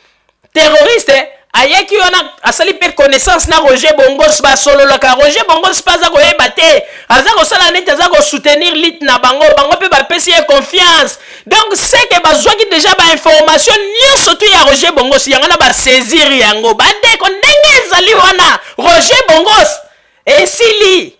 terroriste ayaki wana, asali mpe connaissance na Roger Bongos, basololaka. Roger Bongos mpe aza koyeba te, aza kosala neti aza kosoutenir lite na bango, bango mpe bapesi ye confiance. Donc seke bazwaki deja bainformation nyonso tu ya Roger Bongos, yango na basaisir yango. Bandeko, ndenge ezali wana, Roger Bongos esili,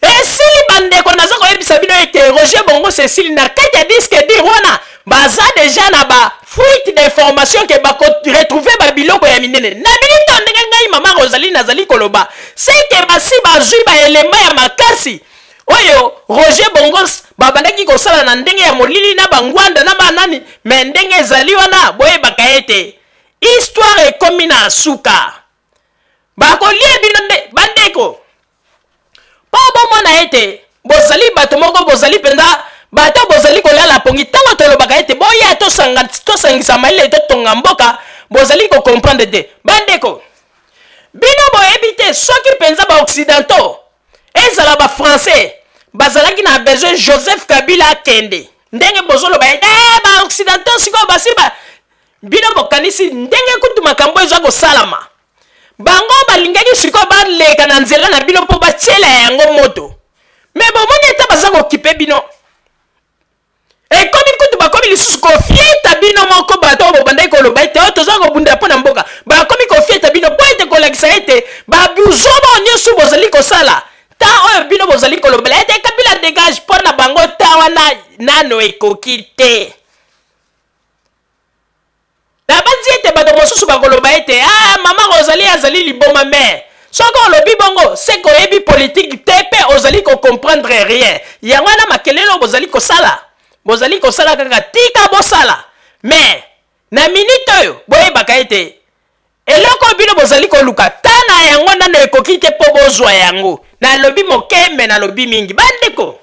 esili. Bandeko, naza koyebisa bino ete Roger Bongos esili. Na kati ya disque dur wana baza deja na ba fuite d'information ke bakoretrouve babiloko ya minene na minito. Ndenge ngai mama Rosalie nazali koloba, seke basi bazwi baelema ya makasi oyo Roger Bongos babandaki kosala na ndenge ya molili na bangwanda na banani. Me ndenge ezali wana, boyebaka ete histoire ekomi na suka, bakolia bino nde bandeko, mpo bomona ete bozali bato moko, bozali mpenza bato bozali kolala pongi. Ntango tolobaka ete boya tosangisa mayele, totonga mboka, bozali kokomprendre te. Bandeko, bino boyebi te soki mpenza baoccidentaux, ezala bafrançais, bazalaki na besoin Joseph Kabila akende. Ndenge bozoloba ete eh, baoccidentaux sikoyo basi ba bino bokanisi ndenge kutu makambo eza kosalama, bango balingaki sikoyo baleka na nzela na bino mpo batiela yango moto. Me bomoni ete baza kokipe bino, ekomi kutu bakomi lisusu kofieta bino moko. Bato oyo bobandaki koloba ete oyo toza kobundela mpo na mboka, bakomi kofieta bino mpo ete kolakisa ete babuzoba oyo nyonso bozali kosala, ta oyo bino bozali kolobela ete Kabila dégage, mpo na bango ta wana nano ekoki te. Nabanzi ete bato mosusu bakoloba ete ah, mama Rosalie azali liboma. Me soki olobi bongo, seke oyebi politike te mpe ozali kocomprendre rien. Yango wana makelele oyo bozali kosala, bozali kosala kaka, tika bosala. Me na minite oyo, boyebaka ete eloko oyo bino bozali koluka, ta na yango nano ekoki te mpo bozwa yango. Nalobi moke me nalobi mingi. Bandeko,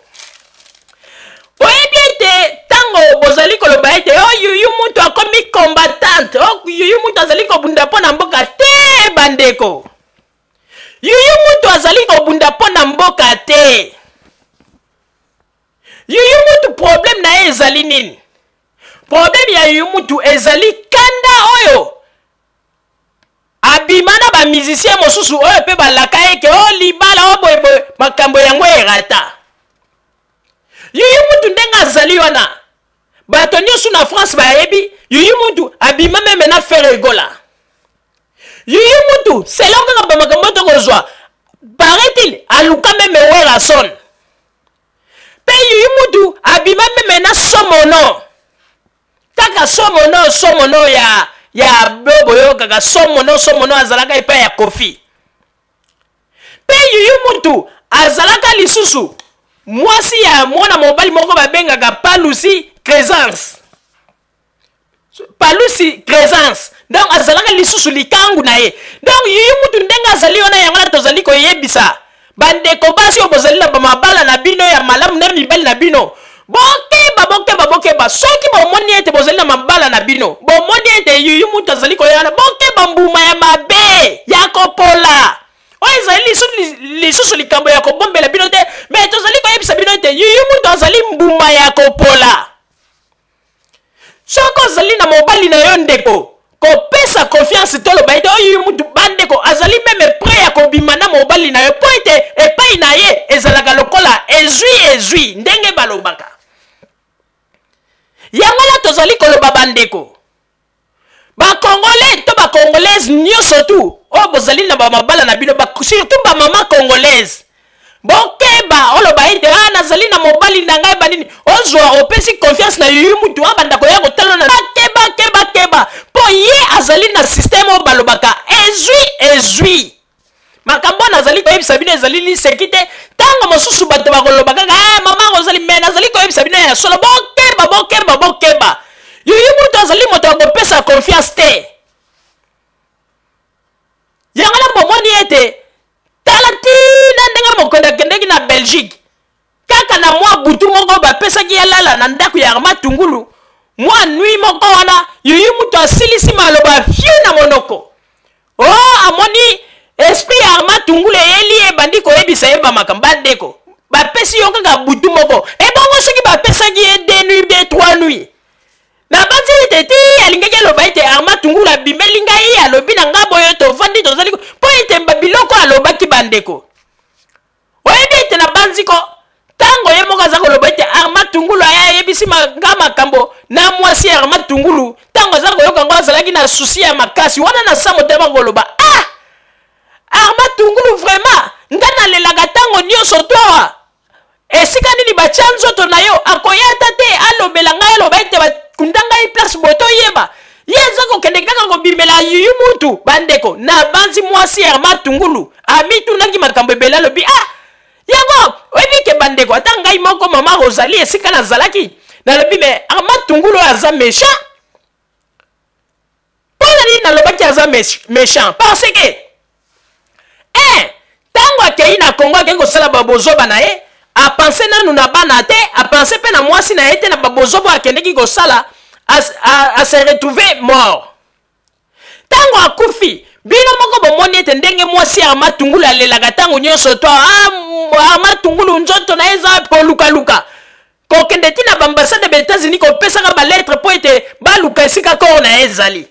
oyebi ete ntango bozali koloba ete o oh, yuyu mutu akomi combattante, o oh, yuyu mutu azali kobunda mpo na mboka te, bandeko, yuyu mutu azali kobunda mpo na mboka te. Yuyu mutu, problème na ye ezali nini? Problème ya Youyou Mutu ezali kanda oyo abima na ba musicien mosusu oyo mpe balaka ye ke o oh, libala o oh, boye boye, makambo yango erata. Youyou Mutu ndenge azali wana, bato nyonso na France bayebi Youyou Mutu abima meme na Ferre Gola. Youyou Mutu selon kaka bamakambo tokozwa, paraît-il aluka meme Werrason. Mpe Youyou Mutu abima meme na Somono. Kaka Somono, Somono ya ya boyokaka Somono, Somono azalaka epai ya Koffi. Mpe Youyou Mutu azalaka lisusu mwasi ya mwana mobali moko babengaka Palusi Crescence. Palusi Crescence. Donc azalaka lisusu likangu na ye. Donc Youyou Mutu ndenge azali wana, yango wana tozali koyebisa bandeko basi oyo bozali na mabala na bino ya malamu na mibali na bino, bokeba, bokeba, bokeba. Soki bomoni ete bozali na mabala na bino, bomoni ete Youyou Mutu azali koya wana, bokeba mbuma ya mabe ya kopola oyo ezali lisusu likambo ya kobombela bino te, me tozali koyebisa bino ete Youyou Mutu azali mbuma ya kopola. Soki ozali na mobali na yo ndeko, kopesa confiance toloba ete oyo mutu, bandeko, azali meme prêt ya kobima na mobali na yo, mpo ete epai na ye ezalaka lokola ezwi ezwi ndenge balobaka. Yango wana tozali koloba bandeko ba congolais to ba congolaise nyonso tu oyo bozali na bamabala na bino, surtout ba mama congolaise, bokeba. Oloba ete ah, nazali na mobali na ngai banini, ozwa opesi confiance na Youyou Mutu, abanda koya kotala na keba, keba, keba, mpo ye azali na système oyo balobaka ezwi ezwi. Makambo oyo nazali koyebisa bino ezali liseki te. Ntango mosusu bato bakoloba kaka ah, mama ozali, me nazali koyebisa bino ya solo, bokeba, bokeba, bokeba. Youyou Mutu azali moto ya kopesa confiance te. Yango na bomoni ete tala ntina ndenge mokonzi akendeki na Belgique, kaka na mwa butu moko bapesaki ye lala na ndako ya Armand Tungulu, mwa nui moko wana Youyou Mutu asilisi maloba fiu na monoko. Oh, amoni esprit ya Armand Tungulu eyeli ye, ebandi koyebisa ye bamakambo. Bandeko, bapesi yo kaka butu moko, ebongo soki bapesaki ye 2 nuits bien 3 nuits, nabanzi ete ti alingaki aloba ete Armand Tungulu abimeli ngai, alobi na ngai boye, tovandi tozali, mpo ete biloko alobaki. Bandeko, oyebi ete nabanzi ko ntango ye moko aza koloba ete Armand Tungulu aya ayebisi nga makambo na mwasi ya Armand Tungulu, ntango aza koyoka yango azalaki na susi ya makasi wana na sa motema koloba ah, Armand Tungulu vraiment nga nalelaka ntango nyonso to awa esika nini batya nzoto na yo, akoya ata te alobela ngai, aloba ete bakunda ngai place boye, toyeba ye aza kokende kaka kobimela Youyou Mutu. Bandeko, nabanzi mwasi ya Armand Tungulu amitunaki makambo ebele, alobi ah, yango oyebi ke bandeko, ata ngai moko mama Rosalie esika nazalaki nalobi me Armand Tungulu oyo aza méchant. Mpona nini nalobaki aza méchant? Parce que ntango akei na Congo, akei kosala babozoba na ye, apense nanu na bana te, apense mpe na mwasi na ye te, na babozoba oyo akendeki kosala, ase retrouve mort. Ntango akufi, bino moko bomoni ete ndenge mwasi ya Armand Tungulu alelaka ntango nyonso to ah, Armand Tungulu nzoto na ye eza kolukaluka, kokende ti na baambassade ya États-Unis kopesaka balettre mpo ete baluka esika koro na ye ezali.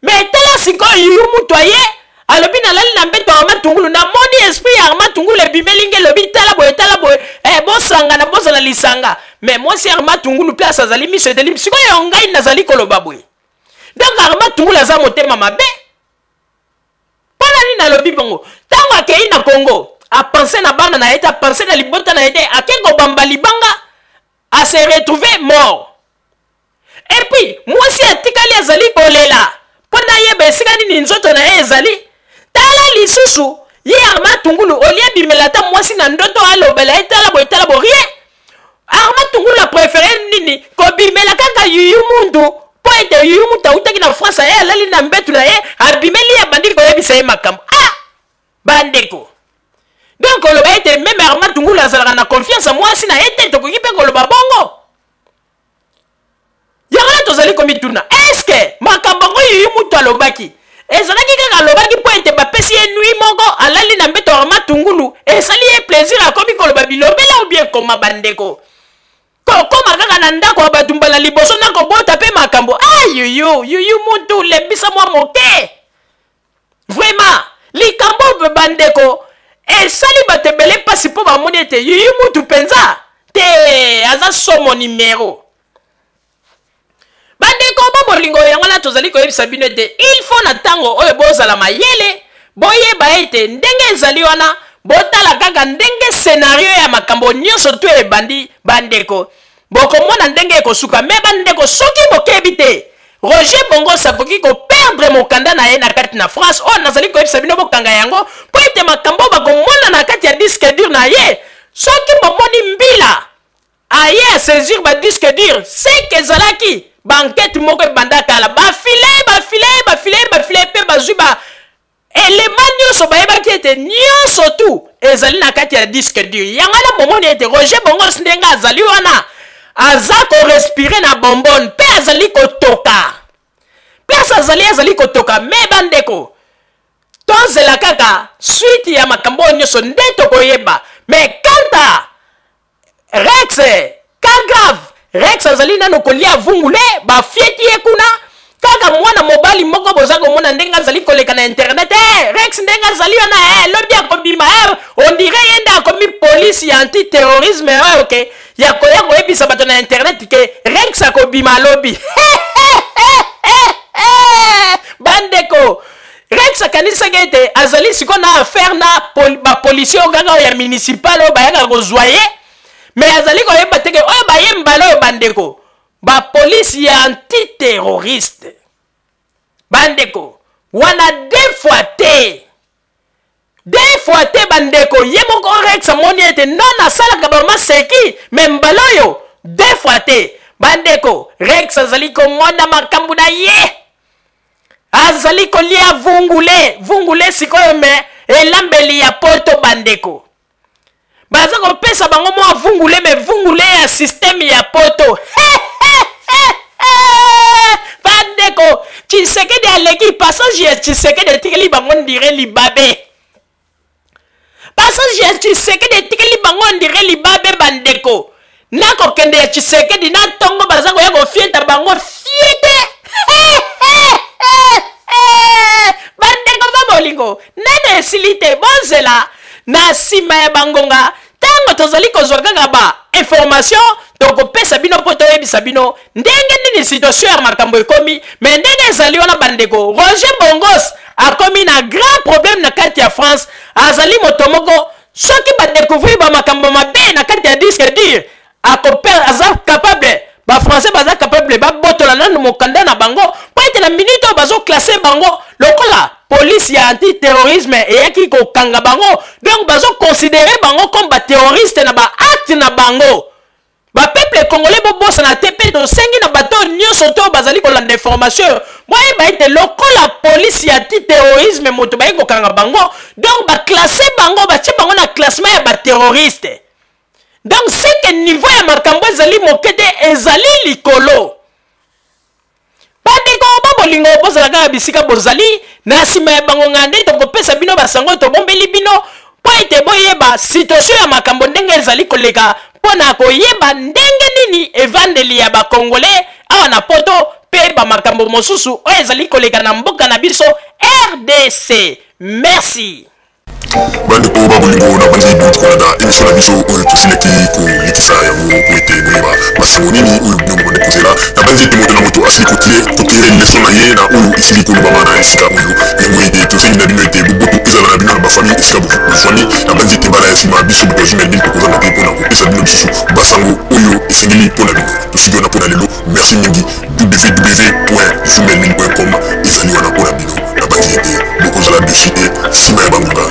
Me tala sikoyo Youyou Mutu aye alobi nalali na mbeto ya Armand Tungulu, namoni esprit ya Armand Tungulu ebimeli nge, elobi tala boye, tala boye, bosangana, bozala lisanga. Me mwasi ya Armand Tungulu place azali miso eteli sikoyo, ngai nazali koloba boye. Donc Armand Tungulu aza motema mabe. Mpona nini nalobi bongo? Ntango akei na Congo, apense na bana na ye te, apense na libota na ye te, akei kobamba libanga, ase retrouve mort. Et puis mwasi atikali azali kolela mpo nayeba esika nini nzoto na ye ezali. Tala lisusu ye Armand Tungulu, olie abimela ata mwasi na ndoto alobela ye tala boye, tala boye, rien. Armand Tungulu a préféré nini? Kobimela kaka Youyou Muntu, mpo ete Youyou Muntu autaki na France, aye alali na mbetu na ye, abimeli ye, abandi koyebisa ye makambo. Ah, bandeko, donc koloba ete meme Armand Tungulu azalaka na confiance ya mwasi na ye te, tokoki mpe koloba bongo. Yango wana tozali komituna, eske makambo yango Youyou Mutu alobaki ezalaki kaka alobaki mpo ete bapesi ye nui moko, alali na mbeto ya Armand Tungulu, esali ye plaisir, akomi koloba bilobela ou bien koma? Bandeko, Kokoma kaka na ndako ya bato mbala liboso na kobota mpe makambo. Ah, yuyu yuyu mutu lembisa mwa moke. Vraiment, likambo bandeko esali bato ebele mpasi mpo bamoni ete yuyu mutu mpenza te aza somo nimero. Bandeko ba bolingo, yango wana tozali koyebisa bino ete il faut na ntango oyo bozala mayele, boyeba ete ndenge ezali wana, botala kaka ndenge scenario ya makambo nyonso to ebandi. Bandeko, bokomona ndenge ekosuka. Me bandeko, soki bokebi te, Roger Bongos akoki koperdre mokanda na ye na kati na France. Oyo nazali koyebisa bino, bokanga yango, mpo ete makambo bakomona na kati ya disque dur na ye, soki bomoni mbila aye asaisir ba disque dur, seke ezalaki bankete moko ebanda kala, bafile bafile bafile bafile mpe bazwi ba elema nyonso, bayebaki ete nyonso tu ezali na kati ya disque dur. Yango wana bomoni ete Roger Bongos ndenge azali wana, aza korespire na bonbonne mpe azali kotoka place azali kotoka. Me bandeko, tozela kaka suite ya makambo oyo nyonso nde tokoyeba. Me kanta Rex, cas grave, Rex azali nano kolia vungule, bafieti ye kuna. Kaka mwana mobali moko boza komona ndenge azali koleka na internet, Rex ndenge azali wana, lobi akobima, on dirait ye nde akomi police ya antiterrorisme oyo ke ya koya koyebisa bato na internet ke Rex akobima lobi. Bandeko, Rex akanisaki ete azali sikoyo na affaire na bapolisier oyo kaka ya municipal oyo bayaka kozwa ye, me azali koyeba te ke oyo baye mbala oyo bandeko bapolisi ya antiterroriste. Bandeko, wana deux fois te, deux fois te. Bandeko, ye moko Rex amoni ete non, asalaka bamaseki, me mbala oyo deux fois te. Bandeko, Rex azali komona makambo na ye, azali kolia vungule vungule sikoyo, me elambeli ya poto. Bandeko, baza kopesa bango mwa vungule, me vungule ya systeme ya poto. Bandeko, Tshisekedi aleki, passage ya Tshisekedi etikeli bango ndire libabe. Passage ya Tshisekedi etikeli bango ndire libabe. Bandeko, nakokende ya Tshisekedi na ntongo, baza koya kofieta bango fiete. Bandeko ba bolingo, nano esili te, bozela na nsima ya bangonga, ntango tozali kozwa kaka ba information, tokopesa bino mpo toyebisa bino ndenge nini situation ya makambo ekomi. Me ndenge ezali wana, bandeko, Roger Bongos akomi na grand problème na kati ya France. Azali moto moko, soki badécouvrir bamakambo mabe na kati ya disque dur, aza capable, bafrançais baza capable babotola nanu mokanda na bango, mpo ete na minute oyo bazoclasser bango lokola police ya antiterrorisme eyaki kokanga bango, donc bazoconsidérer bango comme baterroriste na baacte na bango. Bapeuple congolais, bobosana te, mpe tosengi na bato oyo nyonso to bazali kolanda information oyo, boyeba ete lokola police ya antiterrorisme moto baye kokanga bango, donc baclasser bango, batie bango na classement ya baterroriste. Donc c'est que niveau ya makambo ezali moke te, ezali likolo. Bandeko ba bolingo, bozala kaka bisika bozali. Na nsima ya bangonga nde tokopesa bino basango tobombeli bino, mpo ete boyeba situation ya makambo ndenge ezali koleka, mpo na koyeba ndenge nini evandeli ya bakongole awa na poto mpe bamakambo mosusu oyo ezali koleka na mboka na biso RDC. Merci. Bandeko ba bolingo, na bandi bouti kolanda émission na biso oyo tosilaki kolekisa yango po ete boyeba basango nini oyo bino bobandi kozela. Na bandi ete moto na moto asili kotire leson na ye na oyo esili kolobama na esika oyo. Yango ete tosengi na bino ete boboto ezala na bino na bafamille esika bozwami. Na bandi ete mbala ya nsima, biso bato ya Zumel Mil tokozanga te mpona kopesa bino lisusu basango oyo esengeli mpo na bino. Tosuki wana mpo na lelo. Merci mingi. www.zumelmil.com ezali wana mpo na bino. Na bandi ete bokozala dessus te nsima ya bangonga.